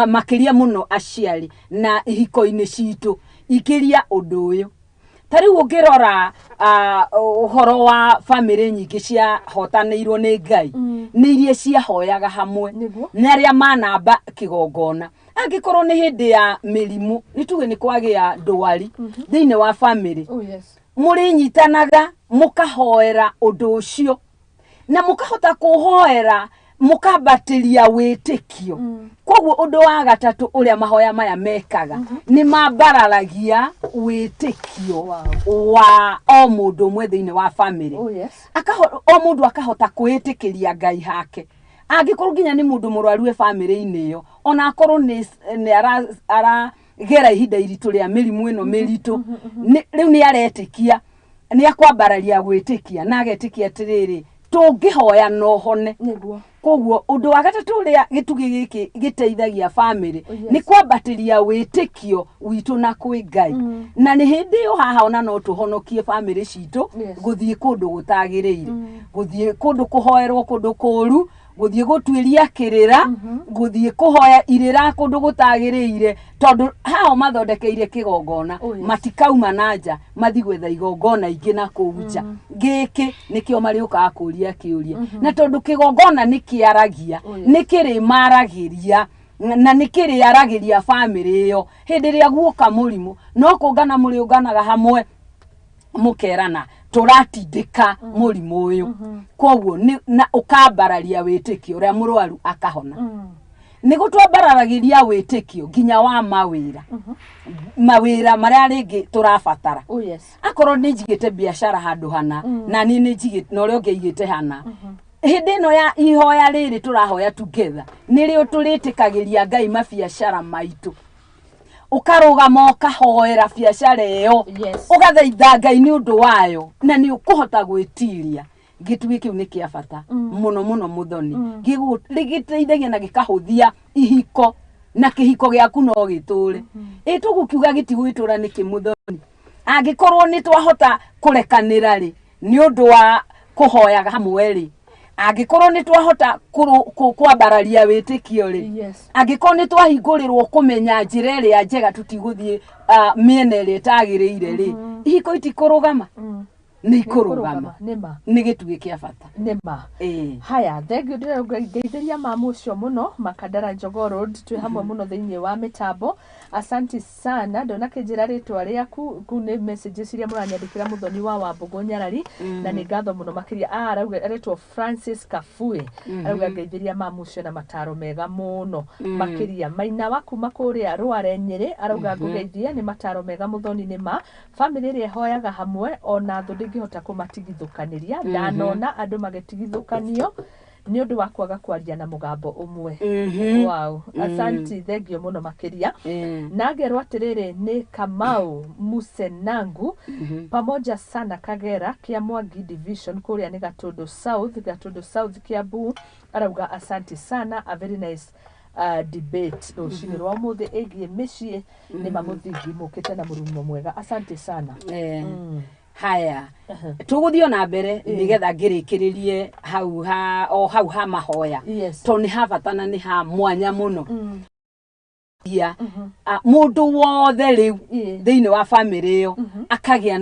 makĩria mũno aciari na ihiko-inĩ citũ ikĩria ũndũ ũyũ Ta rĩu ũngĩrora ũhoro wa bamĩrĩ nyingĩ ciahotanĩirwo nĩ Ngai, nĩ iria ciahoyaga hamwe, Nĩguo. nĩ arĩa manamba kĩgongona. Angĩkorwo nĩ hĩndĩ ya mĩrimũ, nĩ tuge nĩ kwagĩa ndwari thĩinĩ wa bamĩrĩ, Oh yes. mũrĩnyitanaga mũkahoera ũndũ ũcio, na mũkahota kũhoera mũkambatĩria wĩtĩkio. Koguo ũndũ wa gatatũ ũrĩa mahoya maya mekaga, nĩ mambararagia wĩtĩkio wa o mũndũ ũmwe thĩinĩ wa bamĩrĩ. Oh yes. O mũndũ akahota kwĩtĩkĩria Ngai hake. Angĩkorwo nginya nĩ mũndũ mũrwaru e bamĩrĩ-inĩ ĩyo, ona akorwo nĩ aragera ihinda iritũ rĩa mĩrimũ ĩno mĩritũ, rĩu nĩ aretĩkia, nĩ akwambararia gwĩtĩkia na agetĩkia atĩrĩrĩ, tũngĩhoya no hone. Nĩguo. Koguo ũndũ wa gatatũ ũrĩa gĩtugĩ gĩkĩ gĩteithagia bamĩrĩ Oh, yes. nĩ kwambatĩria wĩtĩkio witũ na kwĩ Ngai. Na nĩ hĩndĩ ĩyo haha ona no tũhonokie bamĩrĩ citũ Yes. gũthiĩ kũndũ gũtagĩrĩire, gũthiĩ kũndũ kũhoerwo kũndũ kũru, gũthiĩ gũtuĩria kĩrĩra, gũthiĩ kũhoya irĩra kũndũ gũtagĩrĩire, tondũ hao mathondekeire kĩgongona. Oh, yes. Matikauma na nja mathiĩ gwetha igongona ingĩ na kũu nja. Gĩkĩ nĩkĩo marĩũkaga kũria kĩũria, na tondũ kĩgongona nĩ kĩaragia, Oh, yes. nĩ kĩrĩmaragĩria na nĩ kĩrĩaragĩria bamĩrĩ ĩyo. Hĩndĩ ĩrĩa guoka mũrimũ, no kũngana mũrĩũnganaga hamwe mũkerana tũratindĩka mũrimũ ũyũ. Koguo na ũkambararia wĩtĩkio ũrĩa mũrwaru akahona. Nĩ gũtwambararagĩria wĩtĩkio nginya wa mawĩra, mawĩra marĩa rĩngĩ tũrabatara. Oh yes. Akorwo nĩ njigĩte biacara handũ hana, na niĩ nĩ njigĩte na ũrĩa ũngĩ aigĩte hana, hĩndĩ ĩno ya ihoya rĩrĩ tũrahoya together, nĩrĩo tũrĩtĩkagĩria Ngai mabiacara maitũ. Ũkarũgama ũkahoera biacara ĩyo, Yes. ũgathaitha Ngai nĩ ũndũ wayo, na nĩ ũkũhota gwĩtiria. Gĩtugĩ kĩu nĩ kĩa bata mũno mũno mũthoni. Gĩteithagia na gĩkahũthia ihiko, na kĩhiko gĩaku no gĩtũre. Ĩ tũgũkiuga gĩtigwĩtũra nĩkĩ mũthoni? Angĩkorwo nĩ twahota kũrekanĩra rĩ, nĩ ũndũ wa kũhoyaga hamwe rĩ, angĩkorwo nĩ twahota kwambararia wĩtĩkio rĩ, Yes. angĩkorwo nĩ twahingũrĩrwo kũmenya njĩra ĩrĩa njega tũtigũthiĩ mĩena ĩrĩa ĩtagĩrĩire rĩ, ihiko itikũrũgama? Nĩ ikũrũgama. Nĩma. Nĩ gĩtugĩ kĩa bata. Nĩma. Ĩĩ. Haya, thengio, ndĩrageithĩria mamu ũcio mũno Makandara Jogoo Road, twĩ hamwe mũno thĩinĩ wa mĩtambo, asanti sana. Ndonakĩnjĩra rĩtwa rĩaku kuu nĩ messages iria mũranyandĩkĩra mũthoni wa Wambũgũ Nyarari, na nĩ ngatho mũno makĩria. Arauga aretwo Francis Kafue, arauga ngeithĩria mamu ũcio na mataro mega mũno makĩria. Maina wa kuma kũrĩa Rware Nyĩrĩ arauga ngũgeithie nĩ mataro mega mũthoni. Nĩ ma bamĩrĩ ĩrĩa ĩhoyaga hamwe ona thũ ndĩngĩhota kũmatigithũkanĩria. Ndanona andũ magĩtigithũkanio nĩ ũndũ wa kwaga kwaria na mũgambo ũmwe. Wow, asanti, thengio mũno makĩria. Na ngerwo atĩrĩrĩ, nĩ Kamau Musenangu, pamoja sana Kagera kia Mwangi division, kũrĩa nĩ Gatundu South, Gatundu South, Kiambu. Arauga asanti sana, a very nice debate rũcinĩ rwa ũmũthĩ ĩgiĩ mĩciĩ. Nĩ mamũthingi mũkĩte na mũrumo mwega, asante sana. Haya, tũgũthiĩ ona mbere nĩgetha ngĩrĩkĩrĩrie hau ha o hau ha mahoya, tondũ nĩ ha bata na nĩ ha mwanya mũno. Ya mũndũ wothe rĩu thĩinĩ wa bamĩrĩ ĩyo akagĩa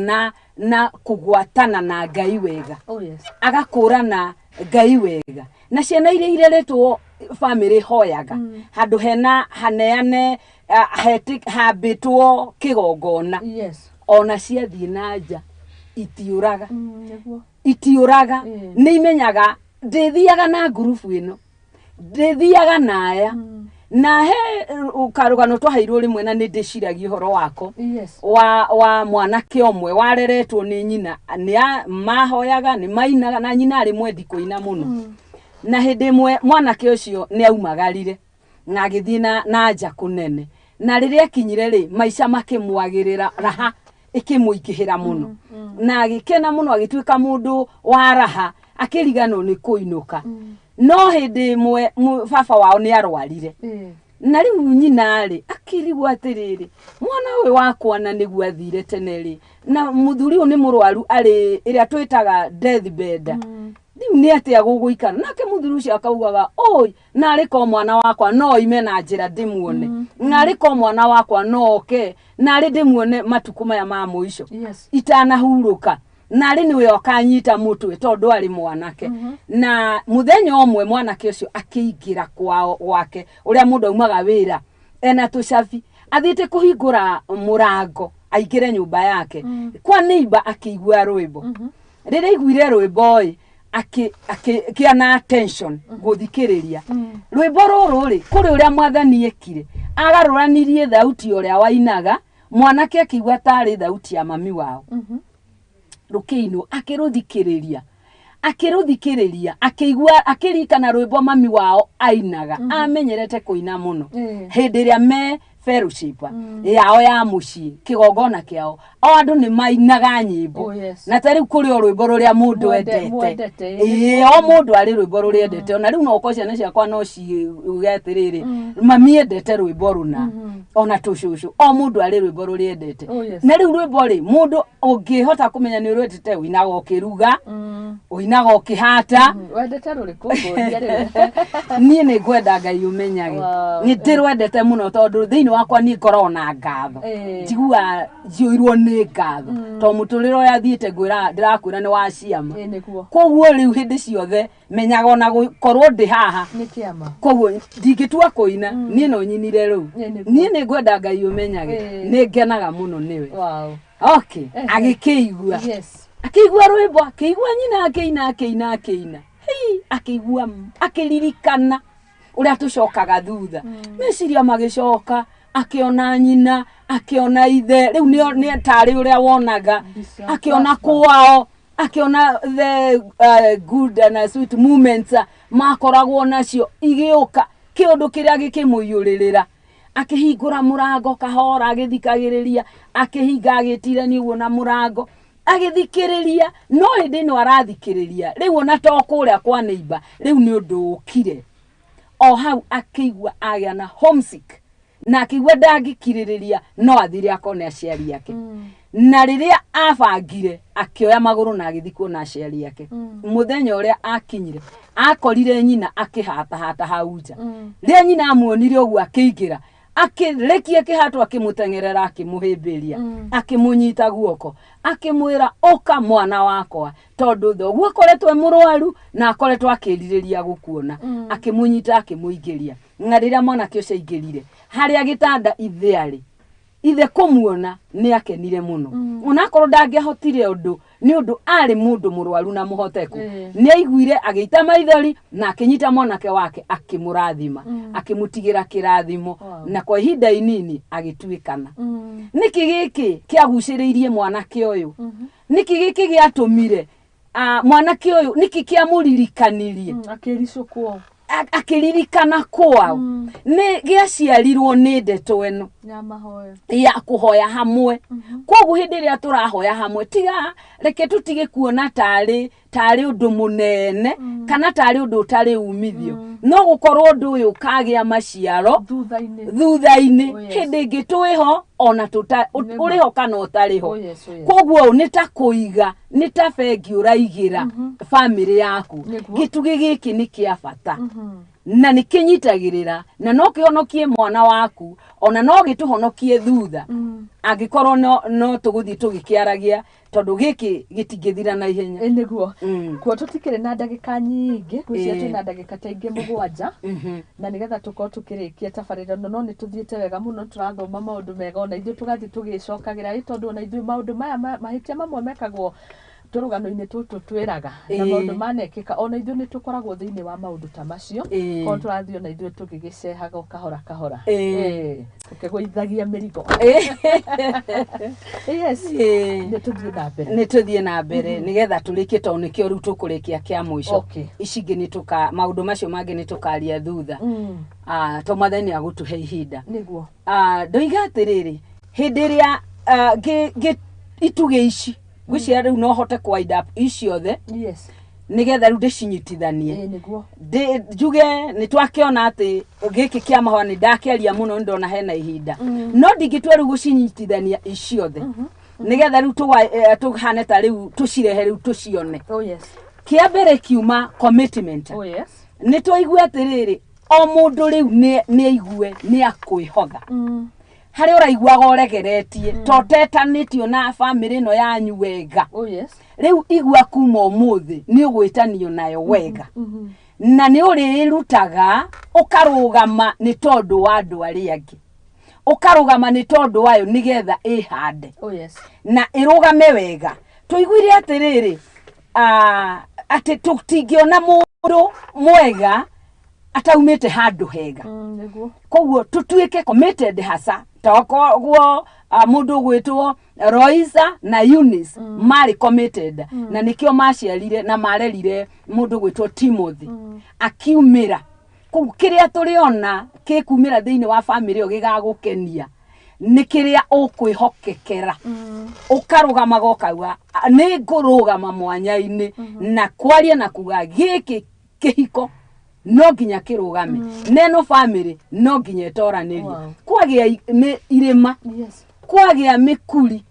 na kũgwatana na Ngai wega, Oh yes. agakũrana Ngai wega, na ciana iria ireretwo bamĩrĩ hoyaga handũ hena haneane, hambĩtwo kĩgongona, ona ciathiĩ na nja itiũraga. Nĩguo. Itiũraga. Nĩ imenyaga ndĩthiaga na ngurubu ĩno, ndĩthiaga na aya. Na he karũgano twaheirwo rĩmwe na nĩ ndĩciragia ũhoro wako, wa mwanake ũmwe wareretwo nĩ nyina nĩ mahoyaga, nĩ mainaga, na nyina arĩ mwendi kũina mũno. Na hĩndĩ ĩmwe mwanake ũcio nĩ aumagarire na agĩthiĩ na nja kũnene, na rĩrĩa akinyire rĩ, maica makĩmwagĩrĩra, raha ĩkĩmũingĩhĩra mũno, na agĩkena mũno, agĩtuĩka mũndũ wa raha, akĩriganwo nĩ kũinũka. No hĩndĩ ĩmwe baba wao nĩ arwarire, na rĩu nyina rĩ akĩrigwo atĩrĩrĩ, mwana ũyũ wakwa na nĩguo athire tene rĩ, na mũthuri ũyũ nĩ mũrwaru, arĩ ĩrĩa twĩtaga deathbed. Rĩu nĩ atĩa gũgũikara nake mũthuri ũcio akaugaga oi narĩ ko mwana wakwa no ime na njĩra ndĩmuone, narĩ ko mwana wakwa no oke narĩ ndĩmuone matukũ maya ma mũico Yes. itanahurũka, narĩ nĩwe ũkanyita mũtwe tondũ arĩ mwanake. Na mũthenya ũmwe mwanake ũcio akĩingĩra kwao gwake ũrĩa mũndũ aumaga wĩra ena tũcabi athiĩte kũhingũra mũrango aingĩre nyũmba yake kwa neighbor akĩigua rwĩmbo. Rĩrĩa aiguire rwĩmbo ĩ akĩgĩa na attention gũthikĩrĩria rwĩmbo rũrũ rĩ kũrĩ ũrĩa mwathani ekire agarũranirie thauti ũrĩa wainaga mwanake akĩigua tarĩ thauti ya mami wao rũkĩinwo akĩrũthikĩrĩria akĩrũthikĩrĩria akĩigua akĩririkana rwĩmbo mami wao ainaga amenyerete kũina mũno hĩndĩ ĩrĩa me fellowship yao ya mũciĩ kĩgongona kĩao o andũ nĩ mainaga nyĩmbo. Oh, yes. Na ta rĩu kũrĩ o rwĩmbo rũrĩa mũndũ endete. Mwendete, Ĩĩ, o mũndũ arĩ rwĩmbo rũrĩa endete. Ona rĩu no ũkorwo ciana ciakwa no ciuge atĩrĩrĩ mami endete rwĩmbo rũna, ona tũcũcũ o mũndũ arĩ rwĩmbo rũrĩa endete. Oh, yes. Na rĩu rwĩmbo rĩ mũndũ ũngĩhota kũmenya nĩ ũrwendete ũinaga ũkĩruga, ũinaga ũkĩhata. Wendete rũrĩkũ ngũria rĩu? Niĩ nĩ ngwenda Ngai ũmenyage. Wow. Nĩ ndĩrwendete mũno tondũ thĩinĩ wakwa niĩ ngoragwo na ngatho. Njiguaga njiyũirwo nĩ ngatho tondũ mũtũrĩre ũrĩa thiĩte ngwĩra ndĩrakwĩra nĩ wa ciama. Ĩĩ nĩguo. Koguo rĩu hĩndĩ ciothe menyaga ona gũkorwo ndĩ haha Nĩ kĩama. Koguo ndingĩtua kũina niĩ no nyinire rĩu. Ĩĩ nĩguo. Niĩ nĩ ngwenda Ngai ũmenyage. Nĩ ngenaga mũno nĩwe. Wow. Okay, agĩkĩigua. Yes. Akĩigua rwĩmbo akĩigua nyina akĩina akĩina akĩina. Hii, akĩigua akĩririkana ũrĩa tũcokaga thutha meciria magĩcoka akĩona nyina akĩona ithe rĩu nĩ tarĩ ũrĩa wonaga Mbica, akĩona flashback. kwao akĩona the good and sweet moments makoragwo nacio igĩũka kĩũndũ kĩrĩa gĩkĩmũiyũrĩrĩra akĩhingũra mũrango kahora agĩthikagĩrĩria akĩhinga agĩtirania ũguo na mũrango agĩthikĩrĩria no hĩndĩ ĩno arathikĩrĩria rĩu ona to kũrĩa kwa neighbor rĩu nĩ ũndũ ũkire o hau akĩigua agĩa na homesick na akĩigua ndangĩkirĩrĩria no athire akone aciari ake. Na rĩrĩa abangire akĩoya magũrũ na agĩthiĩ kuona aciari ake mũthenya ũrĩa akinyire akorire nyina akĩhatahata hau nja. Rĩrĩa nyina amuonire ũguo akĩingĩra akĩrĩkia kĩhato akĩmũteng'erera akĩmũhĩmbĩria akĩmũnyita guoko akĩmwĩra ũka mwana wakwa tondũ thoguo akoretwo e mũrwaru na akoretwo akĩrirĩria gũkuona. Akĩmũnyita akĩmũingĩria na rĩrĩa mwanake ũcio aingĩrire harĩa gĩtanda ithe arĩ ithe kũmuona nĩ akenire mũno onakorwo ndangĩahotire ũndũ nĩ ũndũ arĩ mũndũ mũrwaru na mũhoteku. Nĩ aiguire agĩita maithori na akĩnyita mwanake wake akĩmũrathima akĩmũtigĩra kĩrathimo. Wow. Na kwa ihinda inini agĩtuĩkana. Nĩkĩ gĩkĩ kĩagucĩrĩirie mwanake ũyũ? Nĩkĩ gĩkĩ gĩatũmire mwanake ũyũ nĩkĩ kĩamũririkanirie? Akĩricũkwo. Akĩririkana kwao nĩ gĩaciarirwo nĩ ndeto ĩno Ya mahoya. Ya kũhoya hamwe. Koguo hĩndĩ ĩrĩa tũrahoya hamwe tiga reke tũtige kuona tarĩ tarĩ ũndũ mũnene kana tarĩ ũndũ ũtarĩ umithio no gũkorwo ũndũ ũyũ ũkagĩa maciaro Thutha-inĩ. Thutha-inĩ. Oh, yes. Hĩndĩ ĩngĩ twĩho ona tũta Nĩguo. ũrĩho kana ũtarĩho. Oh, yes, oh, yes. Koguo ũũ nĩ ta kũiga nĩ ta bengi ũraigĩra bamĩrĩ yaku. Nĩguo. Gĩtugĩ gĩkĩ nĩ kĩa bata na nĩ kĩnyitagĩrĩra na no kĩhonokie mwana waku ona no gĩtũhonokie thutha angĩkorwo no tũgũthiĩ tũgĩkĩaragia tondũ gĩkĩ gĩtingĩthira na ihenya. Ĩ nĩguo. Kuo tũtikĩrĩ na ndagĩka nyingĩ ngwĩciria twĩna ndagĩka ta ingĩ 7 na nĩgetha tũkorwo tũkĩrĩkia tabarĩra ĩno no nĩ tũthiĩte wega mũno tũrathoma maũndũ mega ona ithuĩ tũgathiĩ tũgĩcokagĩra ĩ tondũ ona ithuĩ maũndũ maya mahĩtia mamwe mekagwo tũrũgano-inĩ tũtũ twĩraga na maũndũ manekĩka ona ithuĩ nĩ tũkoragwo thĩinĩ wa maũndũ ta macio koguo tũrathiĩ ona ithuĩ tũgĩgĩcehaga o kahora kahora. Tũkĩgũithagia mĩrigo. Yes. Nĩ tũthiĩ na mbere. Nĩ tũthiĩ na mbere nĩgetha tũrĩkie tondũ nĩkĩo rĩu tũkũrĩkia kĩa mũico. Okay. Ici ingĩ nĩ tũka maũndũ macio mangĩ nĩ tũkaria thutha to mwathani nĩ agũtũhe ihinda. Nĩguo. Ndoiga atĩrĩrĩ hĩndĩ ĩrĩa itugĩ ici ngwĩciria rĩu no hote kũ wind up ici ciothe Yes. nĩgetha rĩu ndĩcinyitithanie. Ĩ nĩguo. Njuge nĩ twakĩona atĩ gĩkĩ kĩa mahũa nĩ ndakĩaria mũno nĩ ndona hena ihinda no ndingĩtua rĩu gũcinyitithania iciothe nĩgetha rĩu tũhane ta rĩu tũcirehe rĩu tũcione. Oh yes. Kĩa mbere kiuma commitment. Oh yes. Nĩ twaigua atĩrĩrĩ, o mũndũ rĩu nĩ aigue nĩ akwĩhotha. Harĩa ũraiguaga ũregeretie, to tetanĩtio na bamĩrĩ ĩno yanyu wega. Oh yes. Rĩu igua kuma ũmũthĩ nĩ ũgwĩtanio nayo wega. Na nĩ ũrĩrutaga ũkarũgama nĩ tondũ wa andũ arĩa angĩ, ũkarũgama nĩ tondũ wayo nĩgetha ĩhande. Oh yes. Na ĩrũgame wega. Tũiguire atĩrĩrĩ, atĩ tũtingĩona mũndũ mwega ataumĩte handũ hega. Nĩguo. Koguo tũtuĩke committed hasa tokoguo mũndũ ũgwĩtwo Roisa na Eunice marĩ committed, na nĩkĩo maciarire na marerire mũndũ ũgwĩtwo Timothy akiumĩra kũu. Kĩrĩa tũrĩona gĩkumĩra thĩinĩ wa bamĩrĩ ĩyo gĩgagũkenia nĩ kĩrĩa ũkwĩhokekera, ũkarũgamaga ũkauga, "Nĩ ngũrũgama mwanya-inĩ na kwaria na kuga gĩkĩ kĩhiko no nginya kĩrũgame, neno bamĩrĩ no nginya ĩtoranĩrie." Kwagĩa irĩma, kwagĩa mĩkuri,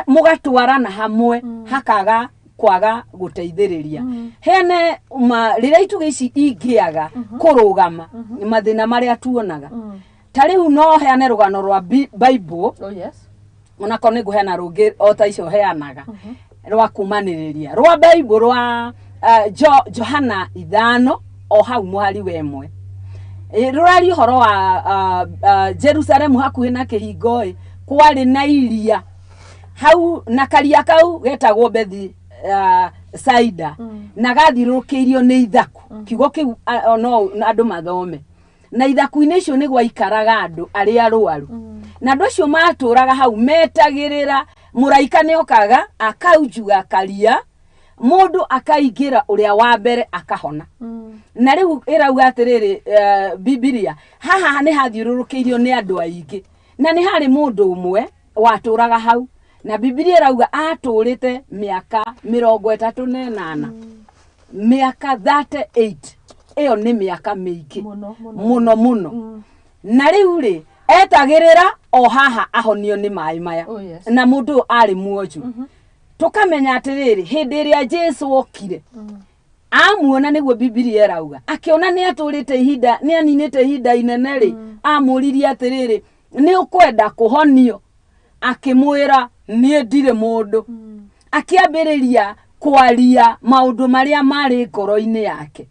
mũgatwarana hamwe, hakaga kwaga gũteithĩrĩria hene ma, rĩrĩa itugĩ ici ingĩaga kũrũgama, mathĩna marĩa tuonaga ta rĩu, no heane rũgano rwa Bible. Oh yes. Onakorwo nĩ ngũheana rũngĩ o ta icio heanaga rwa kumanĩrĩria rwa Bible rwa Johana 5 o hau mũhari wa 1. Rũraria ũhoro wa Jerusalemu hakuhĩ na kĩhingo ĩ kwarĩ na iria hau, na karia kau getagwo Bethi Saida, na gathiũrũrũkĩirio nĩ ithaku. Kiugo kĩu no andũ mathome. Na ithaku-inĩ icio nĩ gwaikaraga andũ arĩa arwaru, na andũ acio matũraga hau metagĩrĩra mũraika. Nĩ okaga akaunjuga karia, mũndũ akaingĩra ũrĩa wa mbere akahona. Na rĩu ĩrauga atĩrĩrĩ, Bibilia haha nĩ hathiũrũrũkĩirio nĩ andũ aingĩ, na nĩ harĩ mũndũ ũmwe watũraga hau, na Bibilia ĩrauga atũrĩte mĩaka 38, mĩaka 38. Ĩyo nĩ mĩaka mĩingĩ. Mũno mũno. Mũno mũno. Na rĩu rĩ, etagĩrĩra o haha ahonio nĩ maĩ maya. Oh, yes. Na mũndũ ũyũ arĩ muonju. Tũkamenya atĩrĩrĩ, hĩndĩ ĩrĩa Jesu okire amuona, nĩguo Bibilia ĩrauga, akĩona nĩ atũrĩte ihinda, nĩ aninĩte ihinda inene rĩ, amũririe atĩrĩrĩ, "Nĩ ũkwenda kũhonio?" Akĩmwĩra, "Niĩ ndirĩ mũndũ." Akĩambĩrĩria kwaria maũndũ marĩa marĩ ngoro-inĩ yake,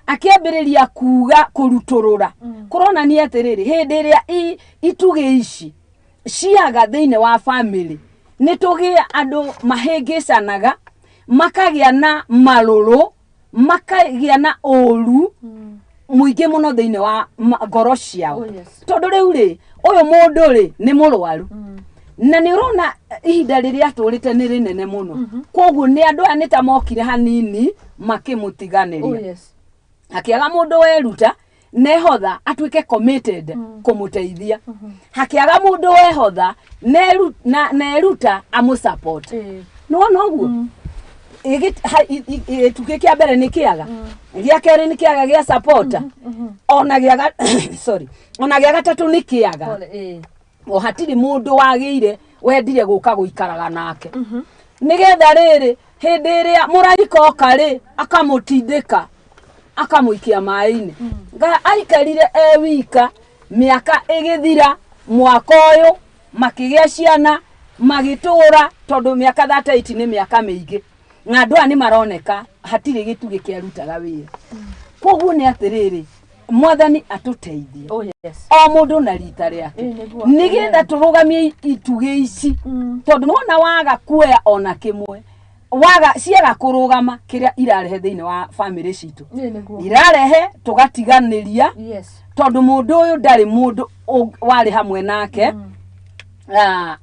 akĩambĩrĩria kuga kũrutũrũra. Kũronania atĩrĩrĩ, hĩndĩ ĩrĩa itugĩ ici ciaga thĩinĩ wa bamĩrĩ, nĩ tũgĩa andũ mahĩngĩcanaga, makagĩa na marũrũ, makagĩa na ũru mũingĩ mũno thĩinĩ wa ngoro ciao. Oh, yes. Tondũ rĩu rĩ, ũyũ mũndũ rĩ nĩ mũrwaru, na nĩ ũrona ihinda rĩrĩa atũrĩte nĩ rĩnene mũno. Koguo nĩ andũ aya nĩ ta mokire hanini makĩmũtiganĩria. Oh yes. Hakĩaga mũndũ weruta nehotha atuĩke committed kũmũteithia, hakĩaga mũndũ wehotha neruta amũsupport. Nĩwona ũguo gĩtugĩ kĩa mbere nĩ kĩaga, gĩa kerĩ nĩ kĩaga gĩa supporter, ona gĩa sorry, ona gĩa gatatũ nĩ kĩaga. Pole, eh. O hatirĩ mũndũ wagĩire wendire gũka gũikaraga nake, nĩgetha rĩrĩ hĩndĩ ĩrĩa mũraika oka rĩ, akamũtindĩka akamũikia maĩ-inĩ. Nga aikarire e wika, mĩaka ĩgĩthira, mwaka ũyũ makĩgĩa ciana, magĩtũra, tondũ mĩaka 38 nĩ mĩaka mĩingĩ, na andũ aya nĩ maroneka hatirĩ gĩtugĩ kĩarutaga wĩra. Koguo nĩ atĩrĩrĩ, Mwathani atũteithie. Oh yes. O mũndũ na rita rĩake, Ĩ, nĩguo. nĩgetha tũrũgamie itugĩ ici, tondũ nĩwona waga kuoya ona kĩmwe, waga ciaga kũrũgama, kĩrĩa irarehe thĩinĩ wa bamĩrĩ citũ, Ĩ, nĩguo. irarehe tũgatiganĩria, tondũ mũndũ ũyũ ndarĩ mũndũ warĩ hamwe nake.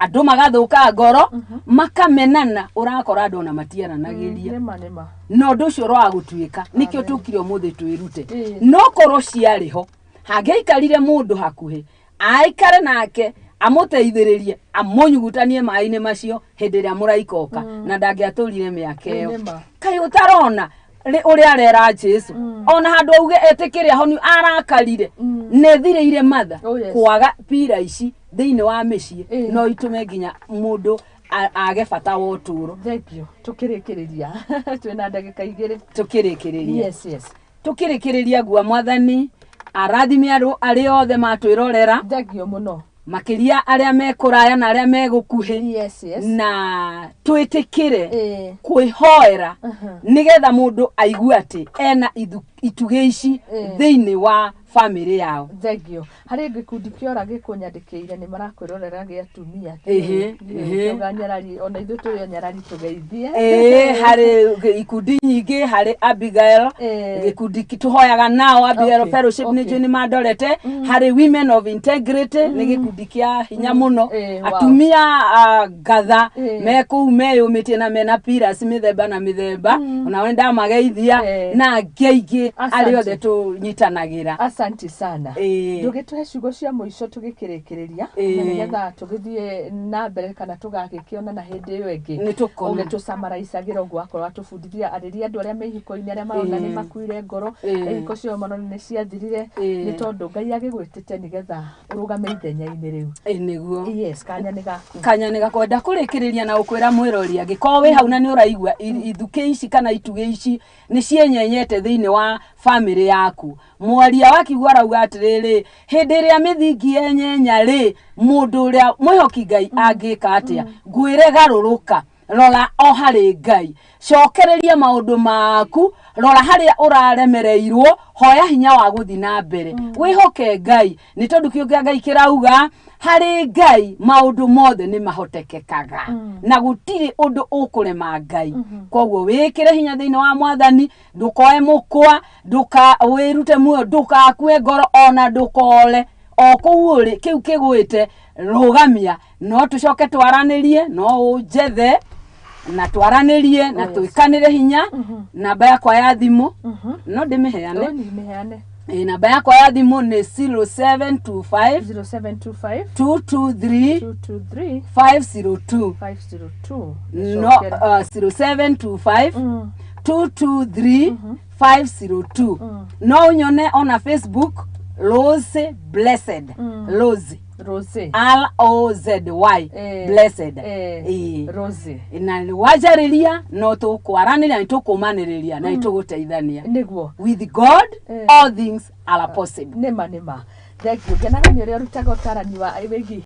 Andũ magathũka ngoro, makamenana, ũrakora andũ ona matiaranagĩria. Nĩma nĩma. Na ũndũ ũcio ũroa gũtuĩka nĩkĩo tũkire ũmũthĩ twĩrute. No korwo ciarĩ ho, hangĩaikarire mũndũ hakuhĩ, aikare nake, amũteithĩrĩrie, amũnyugutanie maĩ-inĩ macio hĩndĩ ĩrĩa mũraika oka, na ndangĩatũrire mĩaka ĩyo. Nĩma. Kaĩ ũtarona ũrĩa arera Jesu, ona handũ auge etĩkĩre ahonio, arakarire nĩ thirĩire matha. Oh, yes. Kwaga pira ici thĩinĩ wa mĩciĩ Ĩ. no itũme nginya mũndũ. age bata wa ũtũũro. Thank you. Tũkĩrĩkĩrĩria, twĩna ndagĩka 2. Tũkĩrĩkĩrĩria. Yes. Tũkĩrĩkĩrĩria gua mwathani arathime andũ arĩa othe matwĩrorera, Thank you mũno. Makĩria arĩa me kũraya na arĩa me gũkuhĩ, yes. na twĩtĩkĩre kwĩhoera nĩgetha mũndũ aigue atĩ ena itugĩ ici thĩinĩ wa bamĩrĩ yao. Thank you. Harĩ gĩkundi kĩora gĩkũnyandĩkĩire, nĩ marakwĩrorera, gĩa atumia. Ĩhĩ. Kĩauga nyarari, ona ithuĩ tũrĩ o nyarari, tũgeithie. Ĩĩ, harĩ ikundi nyingĩ, harĩ Abigail, gĩkundi tũhoyaga nao, Abigail Fellowship, nĩ njũĩ nĩ mandorete. Harĩ Women of Integrity, nĩ gĩkundi kĩa hinya mũno. Atumia a ngatha me kũu meyũmĩtie na mena pillars mĩthemba na mĩthemba, onao nĩ ndamageithia, na angĩ aingĩ Asante. arĩa othe tũnyitanagĩra. Asante sana. Ndũgĩtũhe ciugo cia mũico tũgĩkĩrĩkĩrĩria, na nĩgetha tũgĩthiĩ na mbere kana tũgagĩkĩonana hĩndĩ ĩyo ĩngĩ. Nĩ tũkona. Ũgĩtũcamaricagĩra ũguo akorwo atũbundithia arĩria andũ arĩa me ihiko-inĩ, arĩa marona nĩ makuire ngoro, ihiko ciao marona nĩ ciathirire, nĩ tondũ Ngai agĩgwĩtĩte nĩgetha ũrũgame ithenya-inĩ rĩu. Ĩĩ, nĩguo. Yes, kanya nĩ gaku. Kanya nĩ gakwenda kũrĩkĩrĩria na gũkwĩra mwĩrori, angĩkorwo wĩ hau na nĩ ũraigua ithukĩ ici kana itugĩ ici nĩ cienyenyete thĩinĩ wa bamĩrĩ yaku, mwaria wa kiugo arauga atĩrĩrĩ, hĩndĩ ĩrĩa mĩthingi yenyenya rĩ, mũndũ ũrĩa mwĩhoki Ngai angĩka atĩa? Ngwĩre garũrũka, rora o harĩ Ngai, cokereria maũndũ maku, rora harĩa ũraremereirwo, hoya hinya wa gũthiĩ na mbere, wĩhoke Ngai, nĩ tondũ kĩo kĩa Ngai kĩrauga, harĩ Ngai maũndũ mothe nĩ mahotekekaga na gũtirĩ ũndũ ũkũrema Ngai. Koguo wĩkĩre hinya thĩinĩ wa mwathani, ndũkoe mũkwa, ndũka wĩrute muoyo, ndũgakue ngoro, ona ndũkore o kũu ũrĩ kĩu kĩgwĩte, rũgamia. No tũcoke twaranĩrie, no ũnjethe na twaranĩrie na Oh, yes. twĩkanĩre hinya. Namba yakwa ya thimũ no ndĩmĩheane. Ũ, mĩheane. Ĩ, namba yakwa ya thimũ nĩ 0725 0725 223 223 502. 502. No, Cokere. 0725 223 502. No ũnyone ona Facebook, Rose Blessed, Rose. Rose. Rozy, Blessed. Ĩĩ. Rose. Na wanjarĩria no tũkwaranĩria, nĩ tũkũmanĩrĩria na nĩ tũgũteithania. Nĩguo. With God all things are possible. Nĩma nĩma, thank you. Ngenaga nĩ ũrĩa ũrutaga ũtarani wa wĩgiĩ